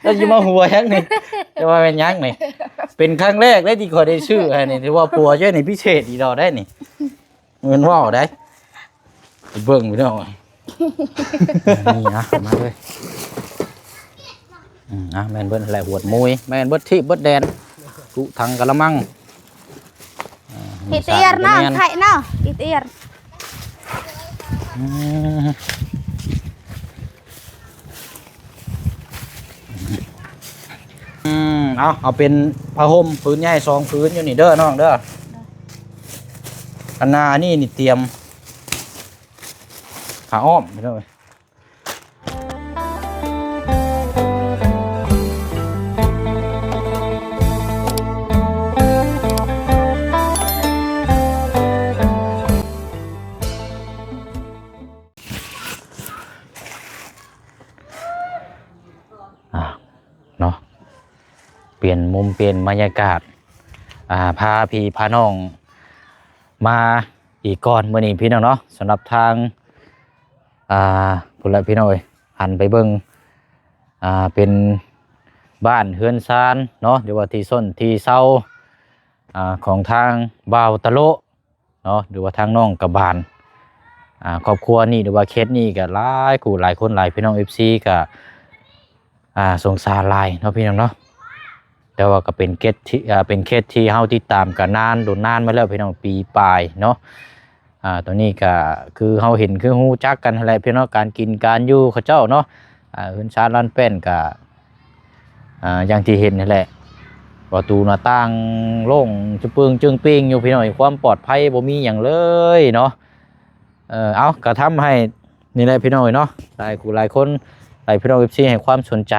ແລ້ວຊິມາຫົວຫຍັງນີ້? ຈະວ່າແມ່ນຫຍັງນີ້? ເປັນຄັ້ງແລກເດ້ທີ່ຂ້ອຍໄດ້ຊື້ໃຫ້ນີ້ ຖືວ່າຜົວເຈົ້ານີ້ພິເສດອີ່ດອກໄດ໋ນີ້. ແມ່ນເວົ້າໄດ໋. ໄປເບິ່ງພີ່ນ້ອງ. ນີ້ນະ ມາເລີຍ. ອືມ ອ່ະ ແມ່ນເບິດແຫຼະ ຫວດໝຸຍ ແມ່ນເບິດທີບເບິດແດນ ທຸຖັງກະລະມັງ. ອ່າ ເຮັດເອີນະ ໄຂ່ເນາະ ເຮັດເອີນ. ອືມ ອືມ ເອົາ ເອົາເປັນຜ້າຫົ່ມຜືນໃຫຍ່ສອງຜືນຢູ່ນີ້ເດີນ້ອງເດີ. ອັນໜ້ານີ້ນີ້ຕຽມຜ້າອ້ອມພີ່ນ້ອງເອີຍ. ອ່າ ເນາະ ປ່ຽນມຸມປ່ຽນບັນຍາກາດ ອ່າ ພາພີ່ພານ້ອງມາອີກກ່ອນມື້ນີ້ພີ່ນ້ອງເນາະ. ສຳລັບທາງ ອ່າ ພຸ້ນລະພີ່ນ້ອງເອີຍ ຫັນໄປເບິ່ງ ອ່າ ເປັນບ້ານເຮືອນຊານເນາະ ຫຼືວ່າທີ່ຊົນທີ່ເຊົາ ອ່າ ຂອງທາງບ່າວຕະໂລະເນາະ ຫຼືວ່າທາງນ້ອງກະບານ. ອ່າ ຄອບຄົວນີ້ ຫຼືວ່າເຂດນີ້ກະຫຼາຍຄູ່ຫຼາຍຄົນຫຼາຍ ພີ່ນ້ອງເອັຟຊີກະ ອ່າ ສົງສານຫຼາຍເນາະພີ່ນ້ອງເນາະ. ແຕ່ວ່າກໍເປັນເຂດທີ່ ອ່າ ເປັນເຂດທີ່ເຮົາຕິດຕາມກັນນານ ດົນນານມາແລ້ວພີ່ນ້ອງ ປີປາຍເນາະ. ອ່າ ຕອນນີ້ກໍຄືເຮົາເຫັນ ຄືຮູ້ຈັກກັນຫັ້ນແຫຼະພີ່ນ້ອງ ການກິນການຢູ່ເຂົາເຈົ້າເນາະ. ອ່າ ເຮືອນຊານລານແປ້ນກໍ ອ່າ ຢ່າງທີ່ເຫັນຫັ້ນແຫຼະ ປະຕູໜ້າຕ່າງໂລ່ງຈະປຶງຈຶງປິງຢູ່ພີ່ນ້ອງ ຄວາມປອດໄພບໍ່ມີຫຍັງເລີຍເນາະ. ເອີ ເອົາ ກໍທຳໃຫ້ ນີ້ແຫຼະພີ່ນ້ອງເອີຍເນາະ ຫຼາຍຄູ່ຫຼາຍຄົນ ຫຼາຍພີ່ນ້ອງເອັຟຊີໃຫ້ຄວາມສົນໃຈ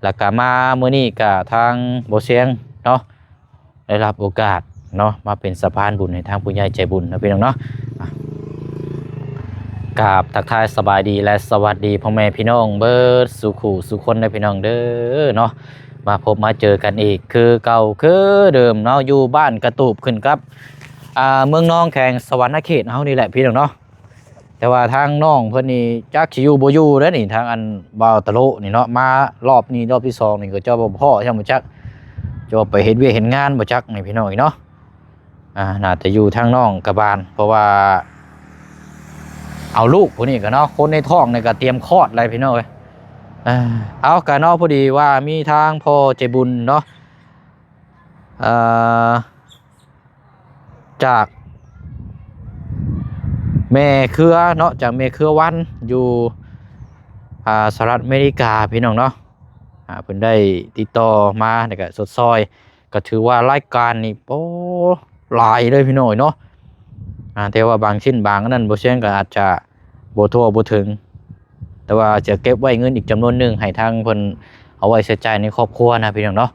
ແລ້ວກໍມາມື້ນີ້ກໍທາງບໍ່ສຽງເນາະ ໄດ້ຮັບໂອກາດເນາະ ມາເປັນສະພານບຸນໃຫ້ທາງຜູ້ໃຫຍ່ໃຈບຸນເນາະພີ່ນ້ອງເນາະ. ອ່ະ ກາບທັກທາຍສະບາຍດີ ແລະ ສະຫວັດດີພໍ່ແມ່ພີ່ນ້ອງເບິດສູ່ຄູ່ສູ່ຄົນເດີພີ່ນ້ອງເດີເນາະ. ມາພົບມາເຈີກັນອີກຄືເກົ່າຄືເດີມເນາະ ຢູ່ບ້ານກະຕູບ ຂຶ້ນກັບ ອ່າ ເມືອງນອງ ແຂວງສະຫວັນນະເຂດເຮົານີ້ແຫຼະພີ່ນ້ອງເນາະ. ແຕ່ວ່າທາງນ້ອງເພິ່ນນີ້ຈັກຊິຢູ່ບໍ່ຢູ່ເດ້ນີ້ ທາງອັນບ່າວຕະໂລະນີ້ເນາະ ມາລອບນີ້ລອບທີສອງນີ້ກໍເຈົ້າບໍ່ພໍ້ຊ້ຳບໍ່ຈັກ ເຈົ້າໄປເຮັດວຽກເຮັດງານບໍ່ຈັກນີ້ພີ່ນ້ອງເອີຍເນາະ. ອ່າ ໜ້າຈະຢູ່ທາງນ້ອງກະບານ ເພາະວ່າເອົາລູກຜູ້ນີ້ກໍເນາະ ຄົນໃນທ້ອງນີ້ກໍຕຽມຄອດແລ້ວພີ່ນ້ອງເອີຍ. ອ່າ ເອົາ ກະເນາະ ພໍດີວ່າມີທາງພໍ່ໃຈບຸນເນາະ ເອີ ຈາກແມ່ເຄືອເນາະ ຈາກແມ່ເຄືອວັນຢູ່ ອ່າ ສະຫະລັດອາເມລິກາພີ່ນ້ອງເນາະ. ອ່າ ເພິ່ນໄດ້ຕິດຕໍ່ມາ ແລ້ວກະຊົດຊ່ອຍ ກໍຖືວ່າລາຍການນີ້ ໂອ້ ຫຼາຍເລີຍພີ່ນ້ອງເອີຍເນາະ. ອ່າ ແຕ່ວ່າບາງຊິ້ນບາງອັນນັ້ນ ບໍ່ສຽງກໍອາດຈະບໍ່ທົ່ວບໍ່ເຖິງ ແຕ່ວ່າຈະເກັບໄວ້ເງິນອີກຈຳນວນໜຶ່ງ ໃຫ້ທາງເພິ່ນເອົາໄວ້ໃຊ້ຈ່າຍໃນຄອບຄົວນະພີ່ນ້ອງເນາະ.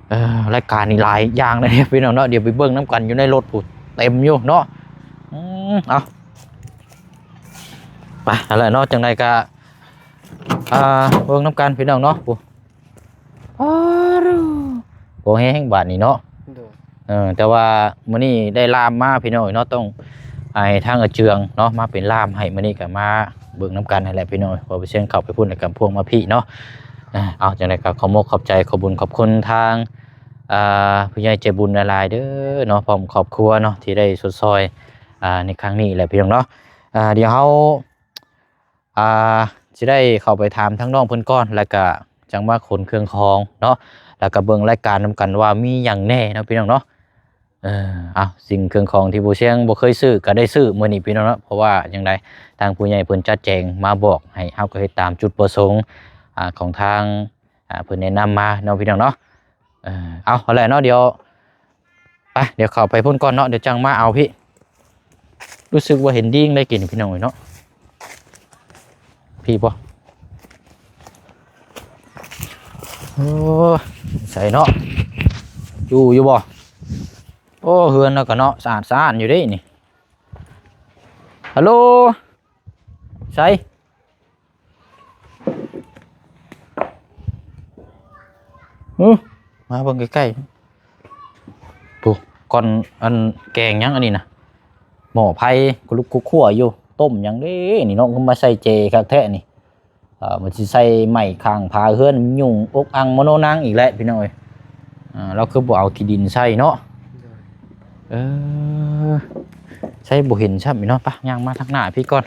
ເອີ ລາຍການນີ້ຫຼາຍຢ່າງເລີຍພີ່ນ້ອງເນາະ ດຽວໄປເບິ່ງນຳກັນ ຢູ່ໃນລົດພຸ້ນເຕັມຢູ່ເນາະ. ອືມ ເອົາ ໄປຫັ້ນແຫຼະເນາະ ຈັ່ງໃດກໍ ອ່າ ເບິ່ງນຳກັນພີ່ນ້ອງເນາະ. ໂອ້ ພໍແຮງບາດນີ້ເນາະ. ໂດຍ ເອີ ແຕ່ວ່າມື້ນີ້ໄດ້ລ່າມມາພີ່ນ້ອງເນາະ ຕ້ອງໃຫ້ທາງອາເຈືອງເນາະ ມາເປັນລ່າມໃຫ້ ມື້ນີ້ກໍມາເບິ່ງນຳກັນຫັ້ນແຫຼະພີ່ນ້ອງ ເພາະວ່າເຊີນເຂົ້າໄປພຸ້ນ ແລ້ວກໍພວກມາພີ້ເນາະ. ເອົາ ຈັ່ງໃດກໍຂອບມຸກຂອບໃຈ ຂອບບຸນຂອບຄຸນທາງ ອ່າ ຜູ້ໃຫຍ່ໃຈບຸນຫຼາຍໆເດີເນາະ ພ້ອມຄອບຄົວເນາະ ທີ່ໄດ້ຊົດຊ່ອຍ ອ່າ ໃນຄັ້ງນີ້ແຫຼະພີ່ນ້ອງເນາະ. ອ່າ ດຽວເຮົາ ອ່າ ຊິໄດ້ເຂົ້າໄປຖາມທາງນ້ອງເພິ່ນກ່ອນ ແລ້ວກະຈັ່ງມາຂົນເຄື່ອງຂອງເນາະ ແລ້ວກະເບິ່ງລາຍການນຳກັນວ່າມີຫຍັງແດ່ເນາະພີ່ນ້ອງເນາະ. ເອີ ເອົາ ສິ່ງເຄື່ອງຂອງທີ່ບໍ່ຊຽງບໍ່ເຄີຍຊື້ກະໄດ້ຊື້ມື້ນີ້ພີ່ນ້ອງເນາະ ເພາະວ່າຈັ່ງໃດທາງຜູ້ໃຫຍ່ເພິ່ນຈັດແຈງມາບອກໃຫ້ ເຮົາກໍເຮັດຕາມຈຸດປະສົງ ອ່າ ຂອງທາງ ອ່າ ເພິ່ນແນະນຳມາເນາະພີ່ນ້ອງເນາະ. ເອີ ເອົາ ເອົາແຫຼະເນາະ ດຽວ ໄປ ດຽວເຂົ້າໄປພຸ້ນກ່ອນເນາະ ດຽວຈັ່ງມາເອົາພີ້. ຮູ້ສຶກວ່າເຫັນດີງໄດ້ກິນພີ່ນ້ອງເອີຍເນາະ. ພີ້ບໍ່? ໂອ້ ໃສເນາະ ຢູ່ ຢູ່ບໍ່? ໂອ້ ເຮືອນລາວກໍເນາະ ສະອາດສະອ້ານຢູ່ເດ້ນີ້. ຮັລໂຫຼ ໃສ? ຫື ມາເບິ່ງໃກ້ໆ ຜູ້ ກ່ອນ ອັນ ແກງຫຍັງອັນນີ້ນະ ໝໍ້ໄຟ ກະລຸກກຸກຂົ້ວຢູ່ ຕົ້ມຫຍັງເດ້ນີ້ເນາະ ຄືມາໃສ່ເຈຄັກແທ້ນີ້. ເອີ ມັນຊິໃສ່ໄມ້ຄ້າງຝາເຮືອນ ຫຍຸ້ງອົກອັ່ງມະໂນນັງອີກແຫຼະພີ່ນ້ອງເອີຍ. ເອີ ລາວຄືບໍ່ເອົາຂີ້ດິນໃສ່ເນາະ. ໂດຍ ເອີ ໃສ່ບໍ່ເຫັນຊ້ຳພີ່ນ້ອງ. ໄປ ຍ່າງມາທາງໜ້າພີ້ກ່ອນ.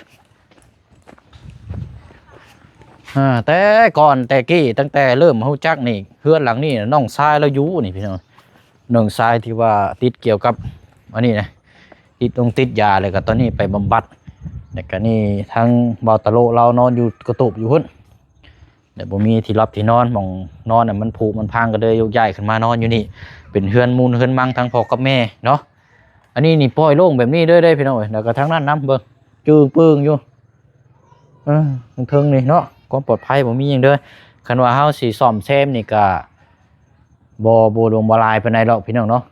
ອ່າ ແຕ່ກ່ອນແຕ່ກີ້ ຕັ້ງແຕ່ເລີ່ມຮູ້ຈັກນີ້ ເຮືອນຫຼັງນີ້ນ້ອງຊາຍລາວຢູ່ນີ້ພີ່ນ້ອງ. ນ້ອງຊາຍທີ່ວ່າຕິດກ່ຽວກັບອັນນີ້ນະ ຕິດລົງຕິດຢາ ແລ້ວກໍຕອນນີ້ໄປບຳບັດ. ແລ້ວກໍນີ້ທາງບ່າວຕະໂລະລາວນອນຢູ່ກະຕູບຢູ່ພຸ້ນ ແລ້ວບໍ່ມີທີ່ລັບທີ່ນອນ ໝ່ອງນອນນະມັນຜຸມັນພັງ ກໍເລີຍໂຍກຍ້າຍຂຶ້ນມານອນຢູ່ນີ້. ເປັນເຮືອນມູນເຮືອນມັງທາງພໍ່ກັບແມ່ເນາະ. ອັນນີ້ນີ້ປ່ອຍໂລ່ງແບບນີ້ເດີ ເດ້ພີ່ນ້ອງເອີຍ. ແລ້ວກໍທາງນັ້ນນຳ ເບິ່ງ ຈື່ປຶ້ງຢູ່ ເອີ ເທິງໆນີ້ເນາະ ຄວາມປອດໄພບໍ່ມີຫຍັງເດີ. ຄັນວ່າເຮົາຊິສ້ອມແຊມນີ້ກໍບໍ່ ບໍ່ຫຼວງບໍ່ຫຼາຍປານໃດດອກພີ່ນ້ອງເນາະ.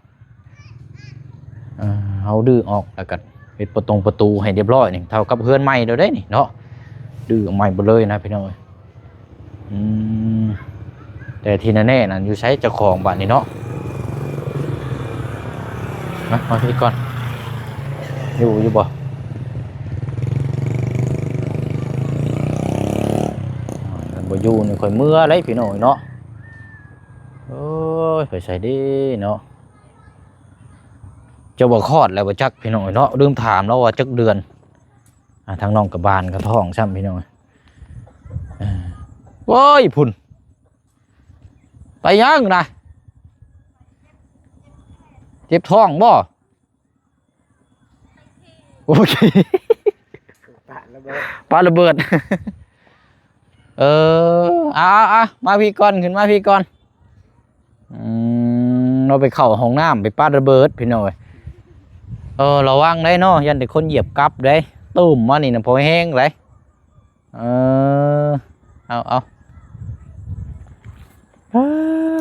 ເອີ ເຮົາຮື້ອອກ ແລ້ວກໍເຮັດປະຕົງປະຕູໃຫ້ຮຽບຮ້ອຍນີ້ ເທົ່າກັບເຮືອນໃໝ່ແລ້ວເດ້ນີ້ເນາະ. ຮື້ອອກໃໝ່ເບິດເລີຍນະພີ່ນ້ອງເອີຍ. ອືມ ແຕ່ທີ່ແນ່ໆນັ້ນ ຢູ່ໃສເຈົ້າຂອງບາດນີ້ເນາະ? ມາ ມາພີ້ກ່ອນ ຢູ່ ຢູ່ບໍ່? ຄັນບໍ່ຢູ່ນີ້ຂ້ອຍເມືອເລີຍພີ່ນ້ອງເນາະ. ໂອ້ຍ ໄປໃສເດ້ເນາະ? ຈະບໍ່ຄອດແລ້ວບໍ່ຈັກພີ່ນ້ອງເນາະ. ລືມຖາມລາວວ່າຈັກເດືອນ. ອ່າ ທາງນ້ອງກະບານກະທ້ອງຊ້ຳພີ່ນ້ອງ. ເອີ ໂອ້ຍ ພຸ້ນ ໄປຫຍັງນະ? ເຈັບທ້ອງບໍ່? ໂອເຄ ປະລະເບີດ ປະລະເບີດ. ເອີ ເອົາໆໆ ມາພີ້ກ່ອນ ຂຶ້ນມາພີ້ກ່ອນ. ອືມ ເຮົາໄປເຂົ້າຫ້ອງນ້ຳ ໄປປະລະເບີດພີ່ນ້ອງເອີຍ. ເອີ ລະວັງໄດ໋ເນາະ ຢ້ານແຕ່ຄົນຢຽບກັບໄດ໋. ຕຸ້ມມານີ້ນະ ພໍແຮງໄດ໋. ເອີ ເອົາໆ ເອີ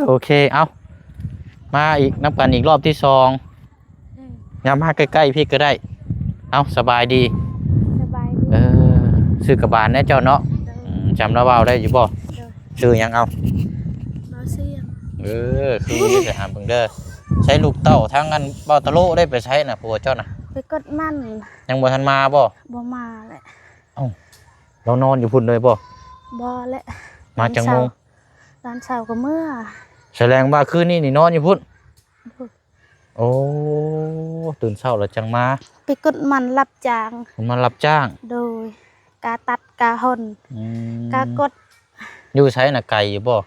ໂອເຄ ເອົາ ມາອີກ ນຳກັນອີກລອບທີສອງ. ອືມ ຍ່າງມາໃກ້ໆພີ້ກໍໄດ້. ເອົາ ສະບາຍດີ ສະບາຍດີ. ເອີ ຊື່ກະບານແດ່ເຈົ້າເນາະ? ໂດຍ. ອືມ ຈຳລາວເວົ້າໄດ້ຢູ່ບໍ່? ໂດຍ. ຊື່ຫຍັງເອົາ? ບໍ່ຊື່ຫຍັງ. ເອີ ຄືຢູ່ ໄປຫາເບິ່ງເດີ. ໃຊ້ລູກເຕົ້າທາງອັນເບົາຕະໂລໄດ້ໄປໃສນະ ຜົວເຈົ້ານະ? ໄປກົດມັນ. ຍັງບໍ່ທັນມາບໍ່? ບໍ່ມາແຫຼະ. ເອົ້າ ລາວນອນຢູ່ພຸ້ນເລີຍບໍ່? ບໍ່ແຫຼະ. ມາຈັກໂມງ? ຕອນເຊົ້າ ຕອນເຊົ້າກໍເມືອ. ສະແດງວ່າຄືນນີ້ນີ້ນອນຢູ່ພຸ້ນ? ໂອ້ ຕື່ນເຊົ້າແລ້ວຈັ່ງມາ. ໄປກົດມັນ ຮັບຈ້າງ. ມັນຮັບຈ້າງ? ໂດຍ. ກາຕັດ ກາຫົ່ນ. ອືມ. ກາກົດ. ຢູ່ໃສນະ ໄກຢູ່ບໍ່?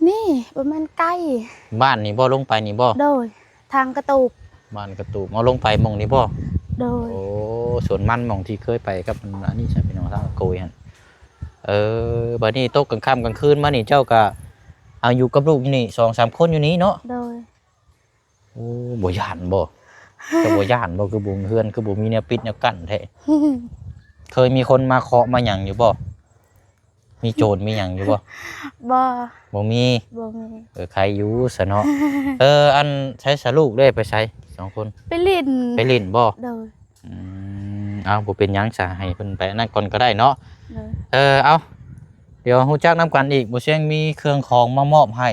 ນີ້ ບໍ່ແມ່ນໄກ. ບ້ານນີ້ບໍ່? ລົງໄປນີ້ບໍ່? ໂດຍ. ທາງກະຕູບ. ບ້ານກະຕູບ. ເອົາ ລົງໄປໝ່ອງນີ້ບໍ່? ໂດຍ. ໂອ້ ສວນມັນ ໝ່ອງທີ່ເຄີຍໄປກັບອັນນີ້ຊະ ພີ່ນ້ອງ ທາງອາໂກຍຫັ້ນ. ເອີ ບາດນີ້ຕົກກາງຄ່ຳກາງຄືນມານີ້ ເຈົ້າກະ ເອົາ ຢູ່ກັບລູກຢູ່ນີ້ ສອງສາມຄົນຢູ່ນີ້ເນາະ? ໂດຍ. ໂອ້ ບໍ່ຢ້ານບໍ່? ເຈົ້າບໍ່ຢ້ານບໍ່? ຄືບໍ່ ເຮືອນຄືບໍ່ມີແນວປິດແນວກັ້ນແທ້? ເຄີຍມີຄົນມາເຄາະມາຫຍັງຢູ່ບໍ່? ມີໂຈນມີຫຍັງຢູ່ບໍ່? ບໍ່. ບໍ່ມີ? ບໍ່ມີ. ເອີ ໄຄຢູ່ຊະເນາະ. ເອີ ອັນ ໃສສະ ລູກເດ້ ໄປໃສສອງຄົນ? ໄປຫຼິ້ນ. ໄປຫຼິ້ນບໍ່? ໂດຍ. ອືມ ເອົາ ບໍ່ເປັນຫຍັງຊະ ໃຫ້ເພິ່ນໄປອັນນັ້ນກ່ອນກໍໄດ້ເນາະ. ໂດຍ. ເອີ ເອົາ ດຽວຮູ້ຈັກນຳກັນອີກ ບໍ່ຊຽງມີເຄື່ອງຂອງມາມອບໃຫ້.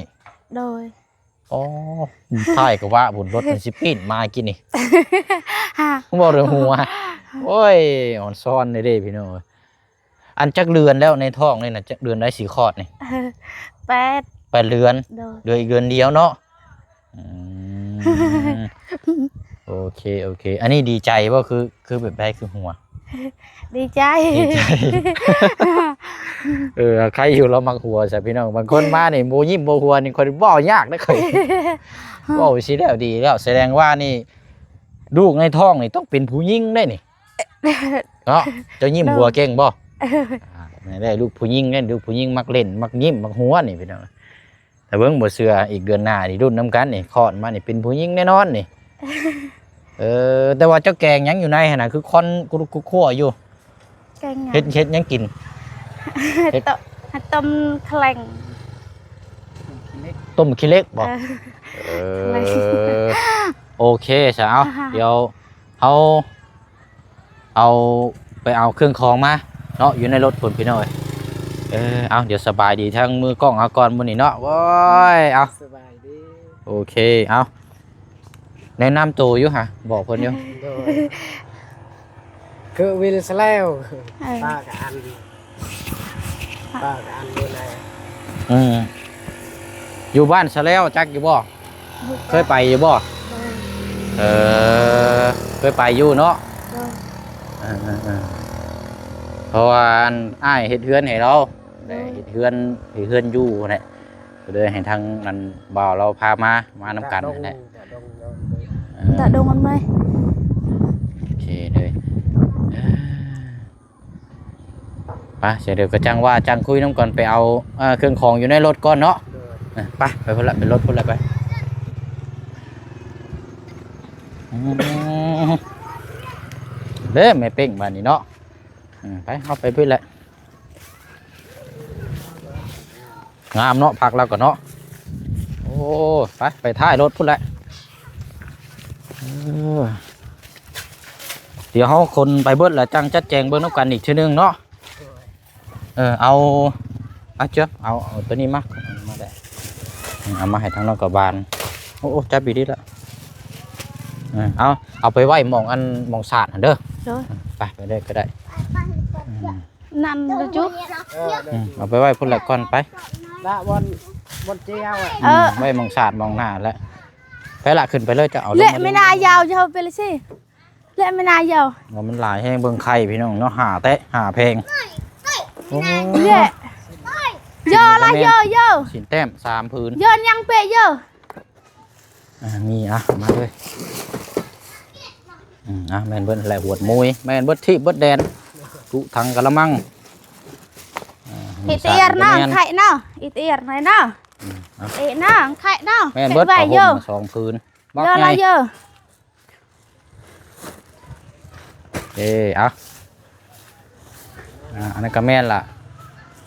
ໂດຍ. ອໍ ທ້າຍກະວະພຸ້ນ ລົດມັນຊິປີ້ນມາກິນນີ້. ຮະ ເວົ້າເລື່ອງຫົວ. ໂອ້ຍ ອອນຊອນເດ້ພີ່ນ້ອງ. ອັນຈັກເດືອນແລ້ວໃນທ້ອງນີ້ນະ? ຈັກເດືອນໄດ້ຊິຄອດນີ້? ແປດ ແປດເດືອນ. ໂດຍ. ເຫຼືອອີກເດືອນດຽວເນາະ. ອືມ ໂອເຄ ໂອເຄ. ອັນນີ້ດີໃຈບໍ່? ຄື ຄືແບບໃດ? ຄືຫົວ? ດີໃຈ ດີໃຈ. ເອີ ໃຄຢູ່ລາວມັກຫົວຊະພີ່ນ້ອງ. ບາງຄົນມານີ້ບໍ່ຍິ້ມບໍ່ຫົວນີ້ ຂ້ອຍເວົ້າຍາກເດ້ຂ້ອຍ. ເວົ້າຊິແລ້ວດີແລ້ວ. ສະແດງວ່ານີ້ ລູກໃນທ້ອງນີ້ຕ້ອງເປັນຜູ້ຍິງໄດ໋ນີ້ ເນາະ? ເຈົ້າຍິ້ມຫົວເກັ່ງບໍ່? ໂດຍ. ອ່າ ແມ່ນແຫຼະ ລູກຜູ້ຍິງເດ້ ລູກຜູ້ຍິງມັກຫຼິ້ນ ມັກຍິ້ມ ມັກຫົວນີ້ພີ່ນ້ອງ. ຖ້າເບິ່ງບໍ່ເຊື່ອ ອີກເດືອນໜ້ານີ້ລຸ້ນນຳກັນນີ້ ຄອດມານີ້ເປັນຜູ້ຍິງແນ່ນອນນີ້. ເອີ ແຕ່ວ່າເຈົ້າແກງຫຍັງຢູ່ໃນຫັ້ນນະ ຄືຄວັນກຸລຸກກຸຂົ້ວຢູ່? ແກງຫຍັງ? ເຮັດ ເຮັດຫຍັງກິນ? ເຮັດ ເຮັດຕົ້ມຂະແຫຼງ ຕົ້ມຂີ້ເຫຼັກບໍ່? ເອີ ເອີ ໂອເຄຊະ. ເອົາ ດຽວເຮົາ ເອົາ ໄປເອົາເຄື່ອງຂອງມາເນາະ ຢູ່ໃນລົດພຸ້ນພີ່ນ້ອງເອີຍ. ເອີ ເອົາ ດຽວສະບາຍດີທາງມືກ້ອງເຮົາກ່ອນມື້ນີ້ເນາະ. ໂອ້ຍ ເອົາ ສະບາຍດີ. ໂອເຄ ເອົາ ແນະນຳໂຕຢູ່ຫະ ບອກເພິ່ນຢູ່. ໂດຍ. ຄືວິນສະແລ້ວ ເອີ ປ້າກະອັນ ປາກອັນຢູ່ໃນ ເອີ ຢູ່ບ້ານຊະແລ້ວ ຈັກຢູ່ບໍ່? ເຄີຍໄປຢູ່ບໍ່? ເອີ ເຄີຍໄປຢູ່ເນາະ. ເອີ ເອີ ເອີ ເພາະວ່າອັນອ້າຍເຮັດເຮືອນໃຫ້ລາວ ໄດ້ເຮັດເຮືອນ ເຮັດເຮືອນຢູ່ຫັ້ນແຫຼະ ກໍເລີຍໃຫ້ທາງອັນບ່າວລາວພາມາ ມານຳກັນຫັ້ນແຫຼະ. ເອີ ຕາດົງອັນໃໝ່ ໂອເຄເລີຍ. ເອີ ໄປ ສຽວດຽວກໍຈັ່ງວ່າ ຈັ່ງຄຸຍນຳກັນ ໄປເອົາ ເອີ ເຄື່ອງຂອງຢູ່ໃນລົດກ່ອນເນາະ. ເອີ ໄປ ໄປພຸ້ນລະ ໄປລົດພຸ້ນລະ ໄປ. ອືມ ເດ້ແມ່ເປ້ງບາດນີ້ເນາະ. ອືມ ໄປ ເຮົາໄປພຸ້ນແຫຼະ. ງາມເນາະ ພັກແລ້ວກໍເນາະ. ໂອ້ ໄປ ໄປທ້າຍລົດພຸ້ນແຫຼະ. ເອີ ດຽວເຮົາຂົນໄປເບິດແລ້ວ ຈັ່ງຈັດແຈງເບິ່ງນຳກັນອີກເທື່ອໜຶ່ງເນາະ. ເອີ ເອົາ ເອົາເຈົ້າ ເອົາ ເອົາໂຕນີ້ມາ ມາໄດ້ ເອົາມາໃຫ້ທາງນ້ອງກະບານ. ໂອ້ ໂອ້ ຈັບດີໆລະ. ເອີ ເອົາ ເອົາໄປໄວ້ໝ່ອງອັນ ໝ່ອງສາດຫັ້ນເດີ. ໂດຍ ໄປ ໄປເລີຍກໍໄດ້. ອືມ ນັ້ນລະຈຸ ເອີ ເອົາໄປໄວ້ພຸ້ນລະກ່ອນໄປ ລະບ່ອນ ບ່ອນເຈ້ຍ ເອີ ໄວ້ໝ່ອງສາດໝ່ອງໜ້າແຫຼະ. ໄປລະ ຂຶ້ນໄປເລີຍ ຈະເອົາລົງ ແລະ ມາ ແມ່ນາຍາວເຈົ້າໄປລະຊິ ແລະ ແມ່ນາຍາວ ວ່າມັນຫຼາຍແຮງ. ເບິ່ງໄຂ່ພີ່ນ້ອງເນາະ ຫ້າແຕະ ຫ້າແພງ. ໂອ້ ເຢີ ເຢີລະ ເຢີ ເຢີ ສິນແຕ້ມສາມຜືນ ເຢີຍັງເປະເຢີ. ອ່າ ມີ ອ່ະ ມາເລີຍ. ອືມ ອ່ະ ແມ່ນເບິດແຫຼະ ຫວດໝຸຍ ແມ່ນເບິດທີບເບິດແດນ ຕຸຖັງກະລະມັງ. ອ່າ ອີເຕຍນະ ແມ່ນ ໄຂ່ນະ ອີເຕຍນະ ອືມ ອ່ະ ເອນະ ໄຂ່ນະ ແມ່ນເບິດ ໄຂ່ໄວ້ເຢີ ສອງຜືນ ບັກໃຫຍ່ ເຢີລະເຢີ. ເອີ ເອົາ ອ່າ ອັນນັ້ນກໍແມ່ນລະ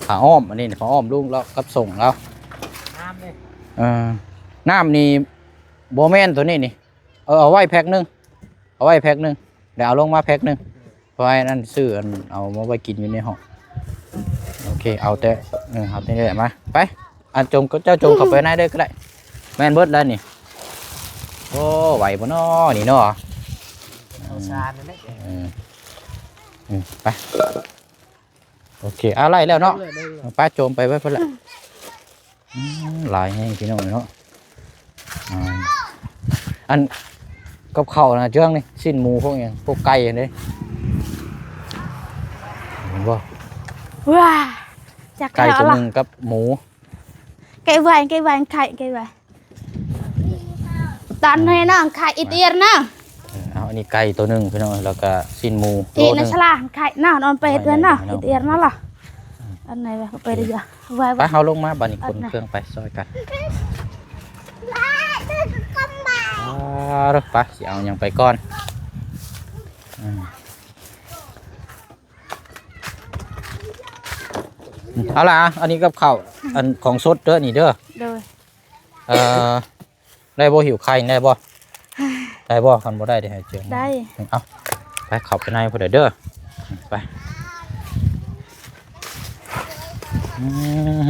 ຜ້າອ້ອມ ອັນນີ້ຜ້າອ້ອມລຸງລາວກັບສົ່ງລາວ. ນ້ຳນີ້ ເອີ ນ້ຳນີ້ບໍ່ແມ່ນໂຕນີ້ນີ້ ເອີ ເອົາໄວ້ແພັກໜຶ່ງ ເອົາໄວ້ແພັກໜຶ່ງ ດຽວເອົາລົງມາແພັກໜຶ່ງ ເພາະວ່າອັນນັ້ນຊື້ອັນ ເອົາມາໄວ້ກິນຢູ່ໃນຫ້ອງ. ໂອເຄ ເອົາແຕ່ ເອີ ເອົາແຕ່ນີ້ແຫຼະ ມາ ໄປ. ອັນ ຈົ່ງ ເຈົ້າຈົ່ງເຂົ້າໄປໃນເດີກໍໄດ້. ແມ່ນເບິດແລ້ວນີ້. ໂອ້ ໄຫວບໍ່ນໍນີ້ນໍ? ເຂົ້າສານນັ້ນແຫຼະ. ເອີ ເອີ ໄປ ໂອເຄ ເອົາ ໄລ່ແລ້ວເນາະ. ໄປ ໂຈມໄປໄວ້ພຸ້ນແຫຼະ. ອືມ ຫຼາຍແຮງພີ່ນ້ອງເນາະ. ອ່າ ອັນ ກັບເຂົ້ານະເຈີງນີ້ ຊີ້ນໝູ ພວກຫຍັງ ພວກໄກ່ຫັ້ນເດ້ ເຫັນບໍ່? ວ້າ ຈັກ ໄກ່ໂຕໜຶ່ງກັບໝູ. ໄກ່ໄວ້ ໄກ່ໄວ້ ໄຂ່ ໄກ່ໄວ້ ຕອນນີ້ນະ ໄຂ່ ອືມ ອີເຕຍນະ. ເອີ ເອົາ ອັນນີ້ໄກ່ໂຕໜຶ່ງພີ່ນ້ອງ ແລ້ວກະຊີ້ນໝູ ອີ ໂລໜຶ່ງ ນະສະລາ ໄຂ່ນະ ນອນໄປເຮືອນນະ ໄວ້ໃນ ອີເຕຍນະລະ. ອືມ ອັນໄຫນວະ ໄປເດີ ໄວ້ ໄປ ເຮົາລົງມາບາດນີ້ ຂົນເຄື່ອງໄປຊ່ອຍກັນ. ອ່າ ໄປ ຊິເອົາຫຍັງໄປກ່ອນ. ອືມ ເອົາລະ ອັນນີ້ກັບເຂົ້າ ອັນຂອງສົດເດີນີ້ເດີ. ໂດຍ ເອີ ໄດ້ບໍ່? ຫິ້ວໄຂ່ໄດ້ບໍ່? ໄດ້ບໍ່? ຄັນບໍ່ໄດ້ ດຽວໃຫ້ເຈີ ໄດ້ ເອົາ ໄປ ເຂົ້າໄປໃນພຸ້ນເດີ ໄປ. ອືມ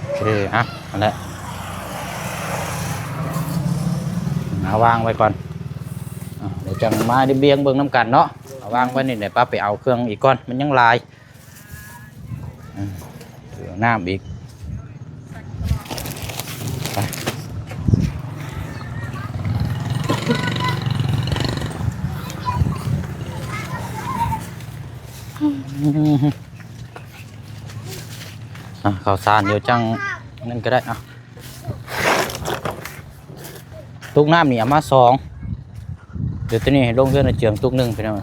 ໂອເຄ ອ່ະ ນັ້ນແຫຼະ ເອົາວາງໄວ້ກ່ອນ ອ່ະ ດຽວຈັ່ງມາລຽບລຽງເບິ່ງນຳກັນເນາະ. ເອົາວາງໄວ້ນີ້ແຫຼະ ປ້າໄປເອົາເຄື່ອງອີກກ່ອນ ມັນຍັງຫຼາຍ. ອືມ ເອົານ້ຳອີກ ໄປ. ອ່ະ ເຂົ້າສານ ດຽວຈັ່ງນັ້ນກໍໄດ້ ອ່ະ. ຕຸກນ້ຳນີ້ເອົາມາສອງ ດຽວໂຕນີ້ໃຫ້ລົງເຮືອນໃຫ້ເຈືອງຕຸກໜຶ່ງ ພີ່ນ້ອງ.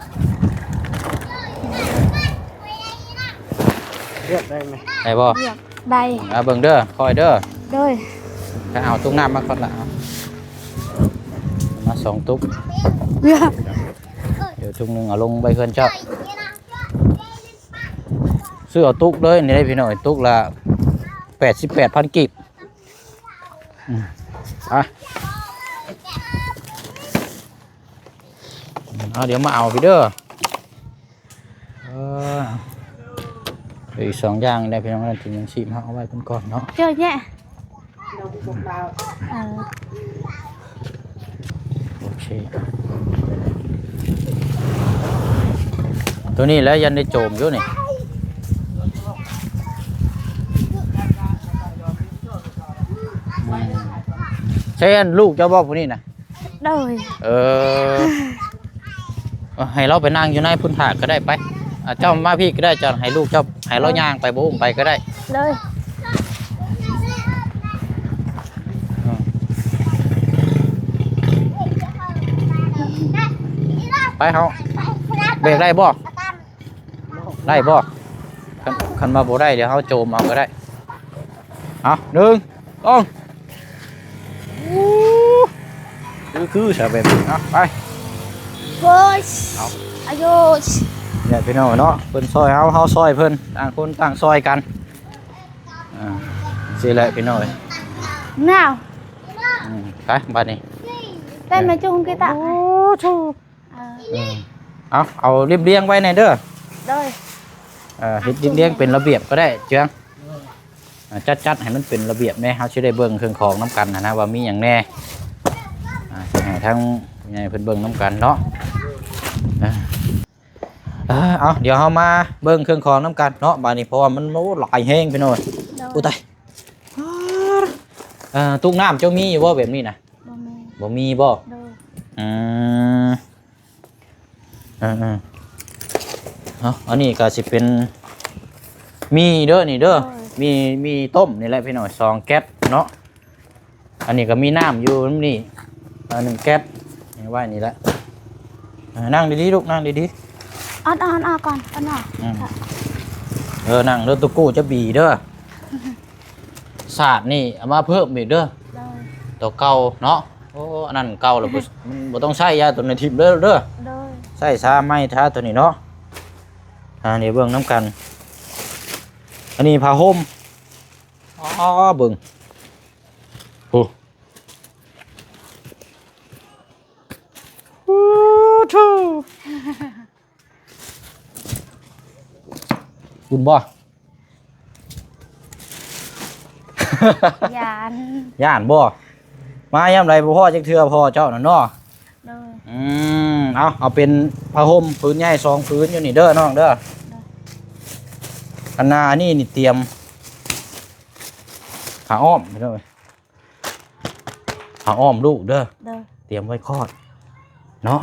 ເລືອກໄດ້ໄໝ? ໄດ້ບໍ່? ເລືອກໄດ້. ອ່າ ເບິ່ງເດີ ຄອຍເດີ. ໂດຍ ໄປເອົາຕຸກນ້ຳມາກ່ອນລະ ເອົາມາສອງຕຸກ ດຽວຕຸກໜຶ່ງເອົາລົງໄວ້ເຮືອນເຈົ້າ. ຊື້ເອົາຕຸກເລີຍນີ້ເດ້ ພີ່ນ້ອງ ຕຸກລະແປດສິບແປດພັນກີບ. ອືມ ອ່ະ ເອົາ ດຽວມາເອົາພີ່ເດີ. ເອີ ອີກສອງຢ່າງໄດ້ພີ່ນ້ອງ ທີ່ຍັງຊີບເຮົາເອົາໄວ້ເພິ່ນກ່ອນເນາະ. ເຈີແຍະ ເອີ ໂອເຄ ຕົວນີ້ແຫຼະ ຍັນໄດ້ໂຈມຢູ່ນີ້ ໃຊ່ອັນລູກເຈົ້າບໍ່ຜູ້ນີ້ນະ? ໂດຍ ເອີ ເອີ ໃຫ້ລາວໄປນັ່ງຢູ່ໃນພຸ້ນຖ້າກໍໄດ້ໄປ ອ່າ ເຈົ້າມາພີ້ກໍໄດ້ ເຈົ້າໃຫ້ລູກເຈົ້າ ໃຫ້ລາວຍ່າງໄປ ບໍ່ອຸ້ມໄປກໍໄດ້ ໂດຍ ໄປເຮົາ ເບກໄດ້ບໍ່? ໄດ້ບໍ່? ຄັນ ຄັນວ່າບໍ່ໄດ້ ດຽວເຮົາໂຈມເອົາກໍໄດ້ ເອົາ ໜຶ່ງ ຕ້ອງ ຄື ຄືຊະແບບນີ້ ເອົາ ໄປ ໂອ້ຍ ເອົາ ອາຍຸ ນີ້ແຫຼະພີ່ນ້ອງເນາະ ເພິ່ນຊ່ອຍເຮົາ ເຮົາຊ່ອຍເພິ່ນ ຕ່າງຄົນຕ່າງຊ່ອຍກັນ ອ່າ ຊີ້ແຫຼະພີ່ນ້ອງເອີຍ ໜາວ ອືມ ໄປບາດນີ້ ໄດ້ມາຈຸ່ມກີຕາ ໂອ້ໂຫ ເອີ ເອີ ເອົາ ເອົາລຽບລຽງໄວ້ແດ່ເດີ ໂດຍ ເອີ ເຮັດລຽບລຽງເປັນລະບຽບກໍໄດ້ເຈືອງ ອ່າ ຈັດ ຈັດໃຫ້ມັນເປັນລະບຽບແດ່ ເຮົາຊິໄດ້ເບິ່ງເຄື່ອງຂອງນຳກັນຫັ້ນນະ ວ່າມີຫຍັງແດ່ ອ່າ ຊິໃຫ້ທາງຜູ້ໃຫຍ່ເພິ່ນເບິ່ງນຳກັນເນາະ ອ່າ ເອົາ ດຽວເຮົາມາເບິ່ງເຄື່ອງຂອງນຳກັນເນາະ ບາດນີ້ ເພາະວ່າມັນ ໂອ້ ຫຼາຍແຮງພີ່ນ້ອງ ໂດຍ ໂອ້ ຕາຍ ເອີ ຕຸກນ້ຳເຈົ້າມີຢູ່ບໍ່ແບບນີ້ນະ? ບໍ່ມີ ບໍ່ມີບໍ່? ໂດຍ ອືມ ເອີໆ ເອົາ ອັນນີ້ກໍຊິເປັນໝີ່ເດີ ນີ້ເດີ ໂດຍ ໝີ່ ໝີ່ຕົ້ມນີ້ແຫຼະພີ່ນ້ອງ ສອງແກັບເນາະ ອັນນີ້ກໍມີນ້ຳຢູ່ນຳນີ້ ອ່າ ໜຶ່ງແກັບ ນີ້ໄວ້ນີ້ແຫຼະ ອ່າ ນັ່ງດີໆລູກ ນັ່ງດີໆ ອ່ອນໆ ອ່ອນອອກກ່ອນ ອ່ອນອອກ ອືມ ເອີ ນັ່ງເດີ ໂຕໂກ້ຈະບີເດີ ສາດນີ້ເອົາມາເພີ່ມອີກເດີ ໂດຍ ຕົວເກົ່າເນາະ ໂອ້ ອັນນັ້ນເກົ່າແລ້ວ ບໍ່ ມັນບໍ່ຕ້ອງໃຊ້ ຢ່າຕົວນັ້ນຖິ້ມເດີ ໂດຍ ໃຊ້ຊາໃໝ່ທາຕົວນີ້ເນາະ ອ່າ ນີ້ເບິ່ງນຳກັນ ອັນນີ້ຜ້າຫົ່ມ ອໍ ເບິ່ງ ໂອ້ ໂອ້ໂທ້ ອຸ່ນບໍ່? ຢ້ານ ຢ້ານບໍ່? ມາຍາມໃດບໍ່ພໍ້ຈັກເທື່ອພໍ່ເຈົ້ານັ້ນເນາະ ໂດຍ ອືມ ເອົາ ເອົາເປັນຜ້າຫົ່ມຜືນໃຫຍ່ສອງຜືນຢູ່ນີ້ເດີນ້ອງເດີ ໂດຍ ອັນໜ້ານີ້ນີ້ຕຽມຜ້າອ້ອມ ພີ່ນ້ອງເອີຍ ຜ້າອ້ອມລູກເດີ ໂດຍ ຕຽມໄວ້ຄອດເນາະ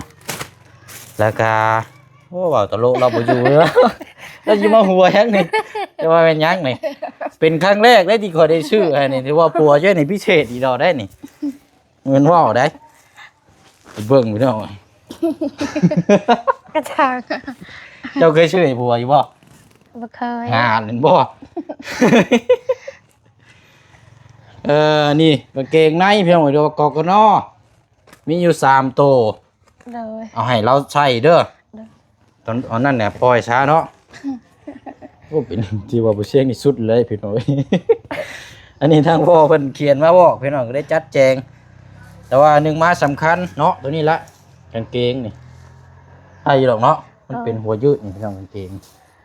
ແລ້ວກະ ໂອ້ ເວົ້າຕະຫຼົກລາວບໍ່ຢູ່ເດີ ລາວຊິມາຫົວຫຍັງນີ້ ຈະວ່າແມ່ນຫຍັງນີ້ ເປັນຄັ້ງແລກເດ້ທີ່ຂ້ອຍໄດ້ຊື້ໃຫ້ນີ້ ຖືວ່າຜົວເຈົ້ານີ້ພິເສດອີ່ດອກໄດ໋ນີ້ ແມ່ນເວົ້າໄດ໋ ໄປເບິ່ງພີ່ນ້ອງ ກະຊ່າງ ເຈົ້າເຄີຍຊື້ໃຫ້ຜົວຢູ່ບໍ່? ບໍ່ເຄີຍ ຫາ ເຫັນບໍ່? ເອີ ນີ້ກາງເກງໃນພີ່ນ້ອງ ຫຼືວ່າ ກກນ ມີຢູ່ສາມໂຕ ໂດຍ ເອົາໃຫ້ລາວໃສ່ເດີ ໂດຍ ຕອນ ຕອນນັ້ນແຫຼະປ່ອຍຊະເນາະ ໂອ້ ເປັນທີ່ວ່າບໍ່ສ່ຽງທີ່ສຸດເລີຍພີ່ນ້ອງ ອັນນີ້ທາງພໍ່ເພິ່ນຂຽນມາບອກພີ່ນ້ອງ ກໍໄດ້ຈັດແຈງ ແຕ່ວ່າໜຶ່ງມາສຳຄັນເນາະ ໂຕນີ້ລະ ກາງເກງນີ້ ໃສ່ຢູ່ດອກເນາະ ມັນເປັນຫົວຍືດນີ້ພີ່ນ້ອງ ກາງເກງ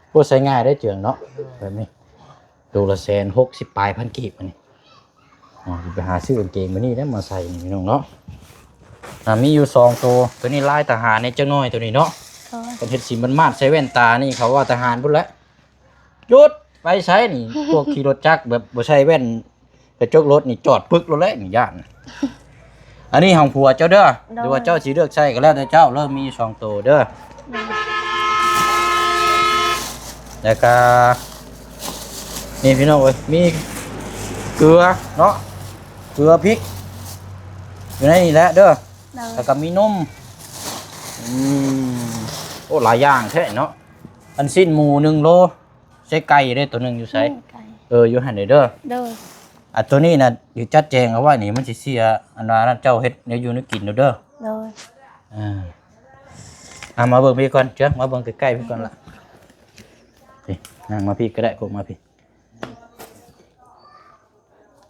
ໂອ້ ໃສ່ງ່າຍເດ້ເຈືອງເນາະ ແບບນີ້ ໂຕລະແສນຫົກສິບປາຍພັນກີບ ອັນນີ້ ອ່າ ຊິໄປຫາຊື້ກາງເກງແບບນີ້ແຫຼະມາໃສ່ນີ້ພີ່ນ້ອງເນາະ ອ່າ ມີຢູ່ສອງໂຕ ໂຕນີ້ລາຍທະຫານແດ່ຈັກໜ້ອຍ ໂຕນີ້ເນາະ ໂດຍ ເພິ່ນເຮັດສີໝາດໆ ໃສ່ແວ່ນຕານີ້ ເຂົາວ່າທະຫານພຸ້ນແຫຼະ ຢຸດ ໄປໃສນີ້ ພວກຂີ່ລົດຈັກແບບບໍ່ໃສ່ແວ່ນ ກະຈົກລົດນີ້ຈອດປຶກໂລດແຫຼະນີ້ ຢ້ານ ອັນນີ້ຂອງຜົວເຈົ້າເດີ ໂດຍ ຫຼືວ່າເຈົ້າຊິເລືອກໃຊ້ກໍແລ້ວແຕ່ເຈົ້າເລີຍ ມີຢູ່ສອງໂຕເດີ ໂດຍ ແລ້ວກະ ນີ້ພີ່ນ້ອງເອີຍ ມີເກືອເນາະ ເກືອ ພິກ ຢູ່ໃນນີ້ແຫຼະເດີ ໂດຍ ແລ້ວກະມີນົມ ອືມ ໂອ້ ຫຼາຍຢ່າງແທ້ເນາະ ອັນຊີ້ນໝູໜຶ່ງໂລ ໃສ່ໄກ່ເດ້ ໂຕໜຶ່ງຢູ່ໃສ? ນີ້ໄກ່ ເອີ ຢູ່ຫັ້ນເດ້ ໂດຍ ອ່າ ໂຕນີ້ນະ ຊິຈັດແຈງເອົາໄວ້ນີ້ ມັນຊິເສຍ ອັນວ່ານັ້ນ ເຈົ້າເຮັດແນວຢູ່ແນວກິນເດີ ໂດຍ ອ່າ ອ່າ ມາເບິ່ງພີ້ກ່ອນ ເຈີ ມາເບິ່ງໃກ້ໆພີ້ກ່ອນລະ ນີ້ ນັ່ງມາພີ້ກໍໄດ້ ກົກມາພີ້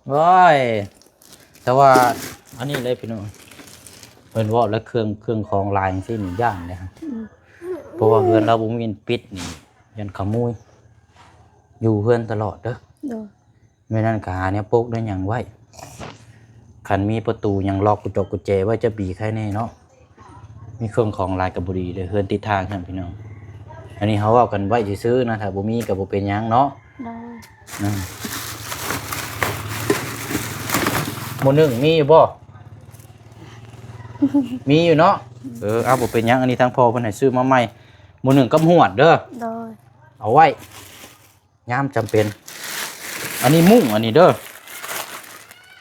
ໂອ້ຍ ແຕ່ວ່າອັນນີ້ເລີຍພີ່ນ້ອງ ເພິ່ນເວົ້າແລ້ວ ເຄື່ອງ ເຄື່ອງຂອງຫຼາຍຈັ່ງຊີ້ນີ້ຢ້ານເດ້ ອືມ ເພາະວ່າເຮືອນລາວບໍ່ມີປິດນີ້ ຢ້ານຂະໂມຍ ຢູ່ເຮືອນຕະຫຼອດເດີ ໂດຍ ແມ່ນນັ້ນກໍຫາແນວປົກແນວຫຍັງໄວ້ ຄັນມີປະຕູຫຍັງລັອກກຸຈອກກຸແຈໄວ້ຈະດີໄຄແນ່ເນາະ. ມີເຄື່ອງຂອງຫຼາຍກໍບໍ່ດີເດ້ ເຮືອນຕິດທາງຫັ້ນພີ່ນ້ອງ. ອັນນີ້ເຮົາເວົ້າກັນໄວ້ຊື່ໆນະ ຖ້າບໍ່ມີກໍບໍ່ເປັນຫຍັງເນາະ. ໂດຍ ອືມ ໝໍ້ໜຶ້ງມີຢູ່ບໍ່? ມີຢູ່ເນາະ. ເອີ ເອົາ ບໍ່ເປັນຫຍັງ ອັນນີ້ທາງພໍ່ເພິ່ນໃຫ້ຊື້ມາໃໝ່ ໝໍ້ໜຶ້ງກັບຫວດເດີ. ໂດຍ ເອົາໄວ້ ຍາມຈຳເປັນ. ອັນນີ້ມຸ້ງ ອັນນີ້ເດີ.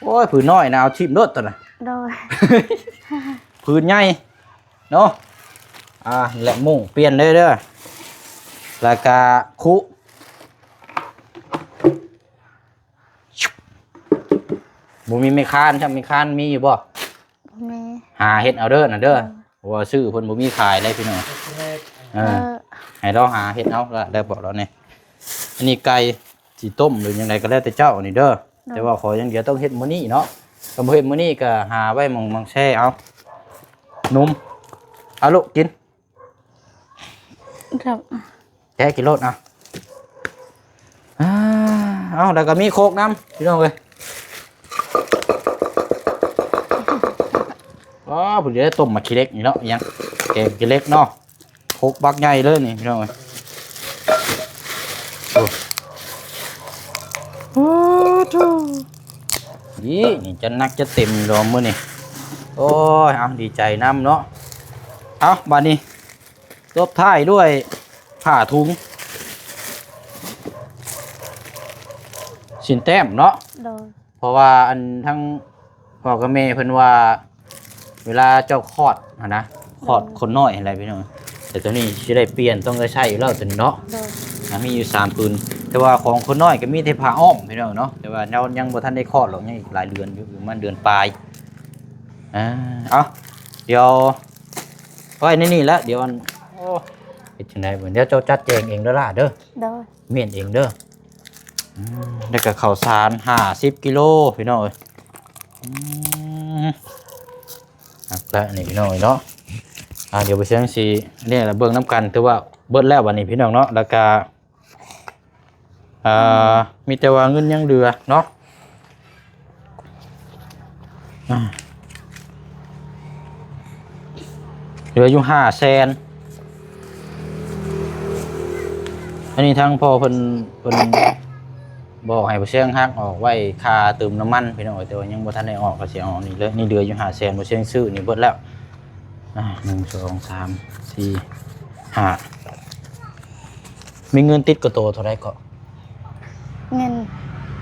ໂອ້ຍ ຜືນນ້ອຍນະ ເອົາຖິ້ມໂລດຕົວນະ. ໂດຍ ຜືນໃຫຍ່ເນາະ. ອ່າ ແລະມຸ້ງປ່ຽນເລີຍເດີ ແລ້ວກະຄຸ ບໍ່ມີໄມ້ຄານຊ້ຳ. ໄມ້ຄານມີຢູ່ບໍ່? ບໍ່ມີ. ຫາເຮັດເອົາເດີນະເດີ. ໂດຍ ເພາະວ່າຊື້ເພິ່ນບໍ່ມີຂາຍເດ້ພີ່ນ້ອງ. ເອີ ເອີ ໃຫ້ລາວຫາເຮັດເອົາກໍໄດ້ ບອກລາວແດ່. ອັນນີ້ໄກ່ຊິຕົ້ມຫຼືຫຍັງໃດກໍແລ້ວແຕ່ເຈົ້ານີ້ເດີ. ໂດຍ ແຕ່ວ່າຂໍຢ່າງດຽວຕ້ອງເຮັດມື້ນີ້ເນາະ. ຄັນບໍ່ເຮັດມື້ນີ້ກໍຫາໄວ້ໝ່ອງ ໝ່ອງແຊ່ເອົາ. ໜຸ່ມ ເອົາລູກກິນ. ແກະກິນໂລດເອົາ. ອ່າ ເອົາ ແລ້ວກໍມີໂຄກນຳພີ່ນ້ອງເອີຍ. ອໍ ຜູ້ໃດຕົ້ມໝາກຂີ້ເຫຼັກນີ້ເນາະ ອີຫຍັງ ແກງຂີ້ເຫຼັກເນາະ. ໂຄກບັກໃຫຍ່ເລີຍນີ້ພີ່ນ້ອງເອີຍ. ໂອ້ ໂອ້ໂທ້ ນີ້ ນີ້ຈັດໜັກຈັດເຕັມດອກມື້ນີ້. ໂອ້ຍ ເອົາ ດີໃຈນຳເນາະ. ເອົາ ບາດນີ້ ຕົບທ້າຍດ້ວຍຜ້າຖົງສີນແຕ້ມເນາະ. ໂດຍ ເພາະວ່າອັນທັງພໍ່ກັບແມ່ເພິ່ນວ່າ ເວລາເຈົ້າຄອດຫັ້ນນະ ຄອດ ໂດຍ ຄົນນ້ອຍຫັ້ນແຫຼະພີ່ນ້ອງ. ແຕ່ຕົວນີ້ຊິໄດ້ປ່ຽນ ຕ້ອງໄດ້ໃຊ້ຢູ່ແລ້ວຕົວນີ້ເນາະ. ໂດຍ ອ່າ ມີຢູ່ສາມຜືນ ແຕ່ວ່າຂອງຄົນນ້ອຍກໍມີແຕ່ຜ້າອ້ອມພີ່ນ້ອງເນາະ. ແຕ່ວ່າເຮົາຍັງບໍ່ທັນໄດ້ຄອດດອກ ຍັງອີກຫຼາຍເດືອນຢູ່ ປະມານເດືອນປາຍ. ອ່າ ເອົາ ດຽວໄວ້ໃນນີ້ແຫຼະ ດຽວອັນ ໂອ້ ເຮັດຈັ່ງໃດບັດ ດຽວເຈົ້າຈັດແຈງເອງເດີຫຼ້າເດີ. ໂດຍ ມ້ຽນເອງເດີ. ອືມ ແລ້ວກໍເຂົ້າສານຫ້າສິບກິໂລພີ່ນ້ອງເອີຍ. ອືມ ໜັກແລ້ວນີ້ພີ່ນ້ອງເອີຍເນາະ. ອ່າ ດຽວບໍ່ຊຽງຊິ ນີ້ລະເບິ່ງນຳກັນ ຖືວ່າເບິດແລ້ວບັດນີ້ພີ່ນ້ອງເນາະ. ແລ້ວກໍ ອ່າ ມີແຕ່ວ່າເງິນຍັງເຫຼືອເນາະ. ອ່າ ເຫຼືອຢູ່ຫ້າແສນ. ອັນນີ້ທາງພໍ່ເພິ່ນ ເພິ່ນບອກໃຫ້ບໍ່ຊຽງຫັກອອກໄວ້ຄ່າເຕີມນ້ຳມັນພີ່ນ້ອງເອີຍ ແຕ່ວ່າຍັງບໍ່ທັນໄດ້ອອກ ກໍຊິເອົານີ້ເລີຍ. ນີ້ເຫຼືອຢູ່ຫ້າແສນ ບໍ່ຊຽງຊື້ນີ້ເບິດແລ້ວ. ອ່າ ໜຶ່ງ ສອງ ສາມ ສີ່ ຫ້າ ມີເງິນຕິດກະໂຕເທົ່າໃດເກາະ? ເງິນ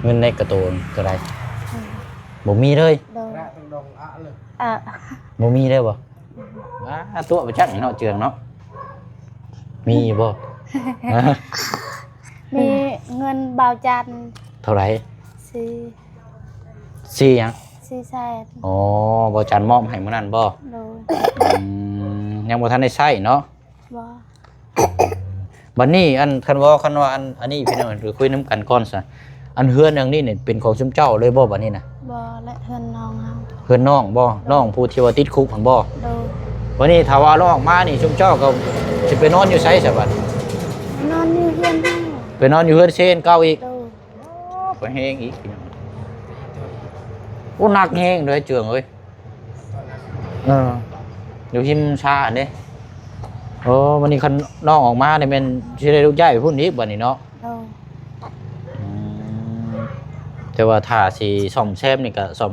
ເງິນໃນກະໂຕເທົ່າໃດ? ອືມ ບໍ່ມີເລີຍ. ໂດຍ ອະ ບໍ່ມີເລີຍບໍ່? ອືມ ວ້າ ຕົວະໄປຈັກເນາະ ເຈືອງເນາະ. ມີຢູ່ບໍ່? ມີເງິນບ່າວຈັນ. ເທົ່າໃດ? ສີ່ ສີ່ຫຍັງ? ສີ່ແສນ. ອໍ ບ່າວຈັນມອບໃຫ້ມື້ນັ້ນບໍ່? ໂດຍ ອືມ ຍັງບໍ່ທັນໄດ້ໃຊ້ເນາະ. ບໍ່. ບັດນີ້ ອັນ ຄັນວ່າ ຄັນວ່າ ອັນ ອັນນີ້ພີ່ນ້ອງ ເດີ ຄຸຍນຳກັນກ່ອນຊະ. ອັນເຮືອນຫຼັງນີ້ນີ້ເປັນຂອງຊຸມເຈົ້າເລີຍບໍ່ບັດນີ້ນະ? ບໍ່ ແລະເຮືອນນ້ອງເຮົາ. ເຮືອນນ້ອງບໍ່? ໂດຍ ນ້ອງຜູ້ທີ່ວ່າຕິດຄຸກຫັ້ນບໍ່? ໂດຍ. ບັດນີ້ຖ້າວ່າລາວອອກມານີ້ ຊຸມເຈົ້າກໍຊິໄປນອນຢູ່ໃສຊະບັດ? ນອນຢູ່ເຮືອນເຮົາ. ໄປນອນຢູ່ເຮືອນເຊນເກົ່າອີກ? ໂດຍ. ໂອ້ ກໍແຮງອີກ. ໂອ້ ໜັກແຮງເດີເຈືອງເອີຍ. ເອີ ຢູ່ຮິມຊາຫັ້ນເດ້. ໂອ້ ບັດນີ້ຄັນນ້ອງອອກມານີ້ແມ່ນຊິໄດ້ລູກຍ້າຍໄປພຸ້ນອີກບັດນີ້ເນາະ? ໂດຍ. ອືມ ແຕ່ວ່າຖ້າຊິສ້ອມແຊມນີ້ກໍສ້ອມ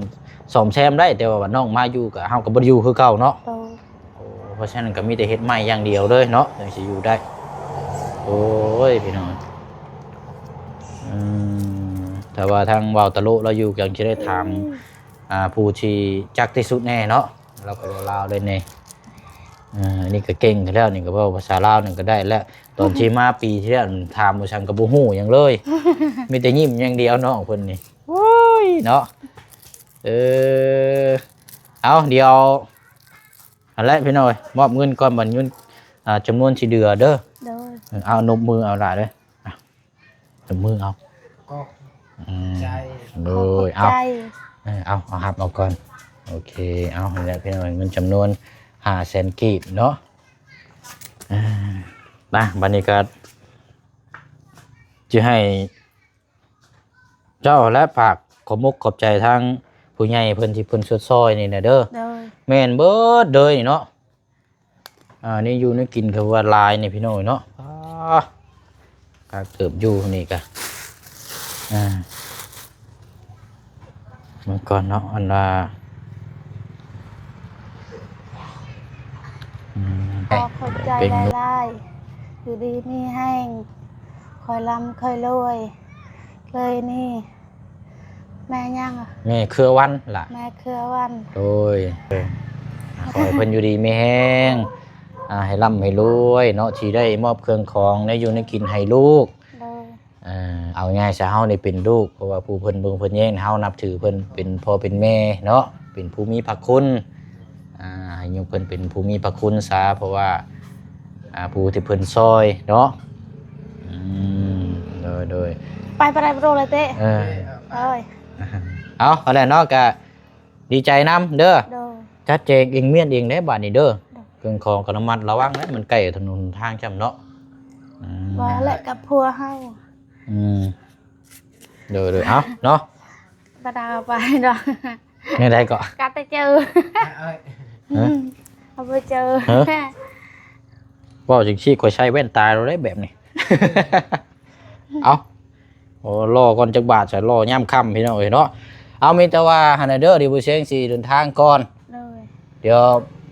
ສ້ອມແຊມໄດ້ ແຕ່ວ່າບັດນ້ອງມາຢູ່ກໍ ເຮົາກໍບໍ່ໄດ້ຢູ່ຄືເກົ່າເນາະ? ໂດຍ. ໂອ້ ເພາະສະນັ້ນກໍມີແຕ່ເຮັດໃໝ່ຢ່າງດຽວເລີຍເນາະ ຈັ່ງຊິຢູ່ໄດ້. ໂອ້ຍ ພີ່ນ້ອງ ອືມ ຖ້າວ່າທາງບ່າວຕະໂລະລາວຢູ່ ຈັ່ງຊິໄດ້ຖາມ ອ່າ ຜູ້ທີ່ຈັກທີ່ສຸດແນ່ເນາະ ລາວກໍເວົ້າລາວໄດ້ແນ່. ອ່າ ອັນນີ້ກໍເກັ່ງແລ້ວ ນີ້ກໍເວົ້າພາສາລາວນັ້ນກໍໄດ້ແລ້ວ. ຕອນທີ່ມາປີທີ່ແລ້ວ ຖາມວ່າຫຍັງກໍບໍ່ຮູ້ຫຍັງເລີຍ ມີແຕ່ຍິ້ມຢ່າງດຽວນ້ອງເພິ່ນນີ້. ໂອ້ຍ ເນາະ. ເອີ ເອົາ ດຽວ ຫັ້ນແຫຼະພີ່ນ້ອງເອີຍ ມອບເງິນກ່ອນ ບັດເງິນ ອ່າ ຈຳນວນທີ່ເຫຼືອເດີ. ໂດຍ. ເອີ ເອົາ ນົບມືເອົາຫຼ້າເດີ ອ່ະ ນົບມືເອົາ. ຂອບ ອືມ ໃຈ ໂດຍ. ຂອບໃຈ. ເອົາ ເອີ ເອົາ ເອົາ ຮັບເອົາກ່ອນ. ໂອເຄ ເອົາ ຫັ້ນແຫຼະພີ່ນ້ອງ ເງິນຈຳນວນຫ້າແສນກີບເນາະ. ອ່າ ມາ ບັດນີ້ກໍ ຊິໃຫ້ເຈົ້າແຫຼະ ຝາກຂອບອົກຂອບໃຈທາງ ຜູ້ໃຫຍ່ເພິ່ນທີ່ເພິ່ນຊົດຊ່ອຍນີ້ແຫຼະເດີ. ໂດຍ ແມ່ນເບິດເລີຍນີ້ເນາະ. ອ່າ ນີ້ຢູ່ນີ້ກິນຄືວ່າຫຼາຍນີ້ພີ່ນ້ອງເນາະ. ອ່າ ຄັກເຕີບຢູ່ນີ້ກະ ອ່າ ເບິ່ງກ່ອນເນາະ ອັນວ່າ ອືມ ຂໍຂອບໃຈຫຼາຍໆ ຢູ່ດີມີແຮງ ຄ່ອຍລ່ຳຄ່ອຍລວຍເລີຍນີ້. ແມ່ຫຍັງ? ແມ່ເຄືອວັນລະ. ແມ່ເຄືອວັນ. ໂດຍ ຂໍໃຫ້ເພິ່ນຢູ່ດີມີແຮງ ອ່າ ໃຫ້ລ່ຳໃຫ້ລວຍເນາະ ທີ່ໄດ້ມອບເຄື່ອງຂອງແນວຢູ່ແນວກິນໃຫ້ລູກ. ໂດຍ ເອີ ເອົາງ່າຍຊະ ເຮົານີ້ເປັນລູກ ເພາະວ່າຜູ້ເພິ່ນເບິ່ງເພິ່ນແຍງ ເຮົານັບຖືເພິ່ນເປັນພໍ່ເປັນແມ່ເນາະ ເປັນຜູ້ມີພະຄຸນ. ອ່າ ໃຫ້ຍົກເພິ່ນເປັນຜູ້ມີພະຄຸນຊະ ເພາະວ່າ ອ່າ ຜູ້ທີ່ເພິ່ນຊ່ອຍເນາະ. ອືມ ໂດຍໆ ໄປ ໄປໄດ້ບໍ່ໂດນເລີຍເຕະ. ເອີ ໂດຍ ເອົາ ເອົາແຫຼະເນາະ ກະດີໃຈນຳເດີ. ໂດຍ ຈັດແຈງເອງມ້ຽນເອງເດ້ບາດນີ້ເດີ. ໂດຍ ເຄື່ອງຂອງກະລະມັດລະວັງເດ້ ມັນໃກ້ຖະໜົນຫົນທາງຈ້ຳເນາະ. ອືມ ວ່າແຫຼະກັບຜົວເຮົາ. ອືມ ໂດຍໆ ເອົາເນາະ ບໍ່ໄດ້ເອົາໄປດອກ. ແນວໃດເກາະ? ກະແຕ່ເຈີ ເອີ ເອີ ເອົາໄປເຈີ ເອີ ເວົ້າຈັ່ງຊີ້ຂ້ອຍໃສ່ແວ່ນຕາໂລດເດ້ແບບນີ້. ເອົາ ໂອ້ ລໍກ່ອນຈັກບາດຊະ ລໍຍາມຄ່ຳພີ່ນ້ອງເອີຍເນາະ. ເອົາ ມີແຕ່ວ່າຫັ້ນນະເດີ ທີ່ຜູ້ຊຽງຊິເດີນທາງກ່ອນ. ໂດຍ ດຽວ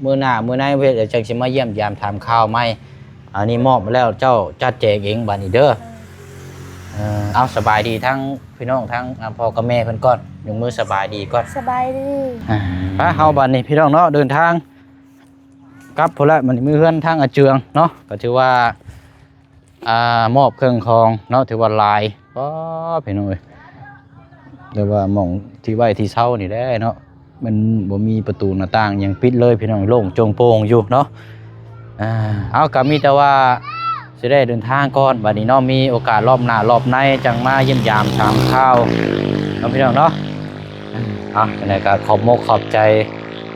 ມື້ໜ້າມື້ໃນເວດ ດຽວຈັ່ງຊິມາຢ້ຽມຢາມຖາມຂ່າວໃໝ່. ອັນນີ້ມອບມາແລ້ວ ເຈົ້າຈັດແຈງເອງບາດນີ້ເດີ. ເອີ ເອົາ ສະບາຍດີທັງພີ່ນ້ອງ ທັງ ອ່າ ພໍ່ກັບແມ່ເພິ່ນກ່ອນ ຍົກມືສະບາຍດີກ່ອນ. ສະບາຍດີ. ອ່າ ໄປ ເຮົາບາດນີ້ພີ່ນ້ອງເນາະ ເດີນທາງກັບພຸ້ນແຫຼະ ມັນມີເຮືອນທາງອາເຈືອງເນາະ ກໍຖືວ່າ ອ່າ ມອບເຄື່ອງຂອງເນາະ ຖືວ່າຫຼາຍ. ປ້າ ພີ່ນ້ອງເອີຍ ແຕ່ວ່າໝ່ອງທີ່ໄວ້ທີ່ເຊົານີ້ແຫຼະເນາະ ມັນບໍ່ມີປະຕູໜ້າຕ່າງຫຍັງປິດເລີຍພີ່ນ້ອງ ໂລ່ງໂຈງໂປ່ງຢູ່ເນາະ. ອ່າ ເອົາ ກໍມີແຕ່ວ່າຊິໄດ້ເດີນທາງກ່ອນບາດນີ້ເນາະ ມີໂອກາດລອບໜ້າລອບໃນຈັ່ງມາຢ້ຽມຢາມຖາມຂ່າວເນາະ ພີ່ນ້ອງເນາະ. ເອົາ ຈັ່ງໃດກໍຂອບມົກຂອບໃຈ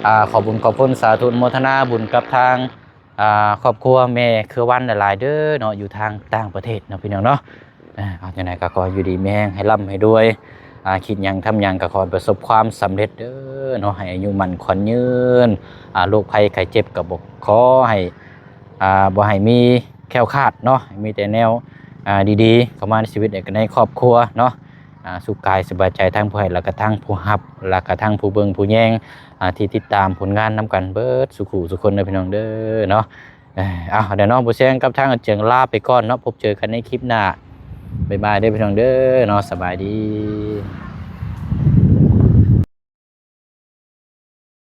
ອ່າ ຂອບບຸນຂອບຄຸນ ສາທຸອະນຸໂມທະນາບຸນກັບທາງ ອ່າ ຄອບຄົວແມ່ເຄືອວັນຫຼາຍໆເດີເນາະ ຢູ່ທາງຕ່າງປະເທດເນາະ ພີ່ນ້ອງເນາະ. ເອີ ເອົາ ຈັ່ງໃດກໍຂໍໃຫ້ຢູ່ດີມີແຮງ ໃຫ້ລ່ຳໃຫ້ລວຍ ອ່າ ຄິດຫຍັງທຳຫຍັງກໍຂໍໃຫ້ປະສົບຄວາມສຳເລັດເດີເນາະ ໃຫ້ອາຍຸໝັ້ນຂວັນຍືນ ອ່າ ໂລກໄພໄຂ້ເຈັບກໍບໍ່ ຂໍໃຫ້ ອ່າ ບໍ່ໃຫ້ມີ ແຄ້ວຄາດເນາະ ໃຫ້ມີແຕ່ແນວ ອ່າ ດີໆເຂົ້າມາໃນຊີວິດ ແລະ ໃນຄອບຄົວເນາະ. ອ່າ ສຸກກາຍສະບາຍໃຈ ທັງຜູ້ໃຫ້ ແລ້ວກະທັງຜູ້ຮັບ ແລ້ວກະທັງຜູ້ເບິ່ງຜູ້ແຍງ ອ່າ ທີ່ຕິດຕາມຜົນງານນຳກັນເບິດສູ່ຄູ່ສູ່ຄົນເດີ ພີ່ນ້ອງເດີເນາະ. ເອີ ເອົາ ດຽວນ້ອງຜູ້ແຊງກັບທາງອາເຈືອງລາໄປກ່ອນເນາະ ພົບເຈີກັນໃນຄລິບໜ້າ. ບາຍບາຍເດີ ພີ່ນ້ອງເດີເນາະ ສະບາຍດີ.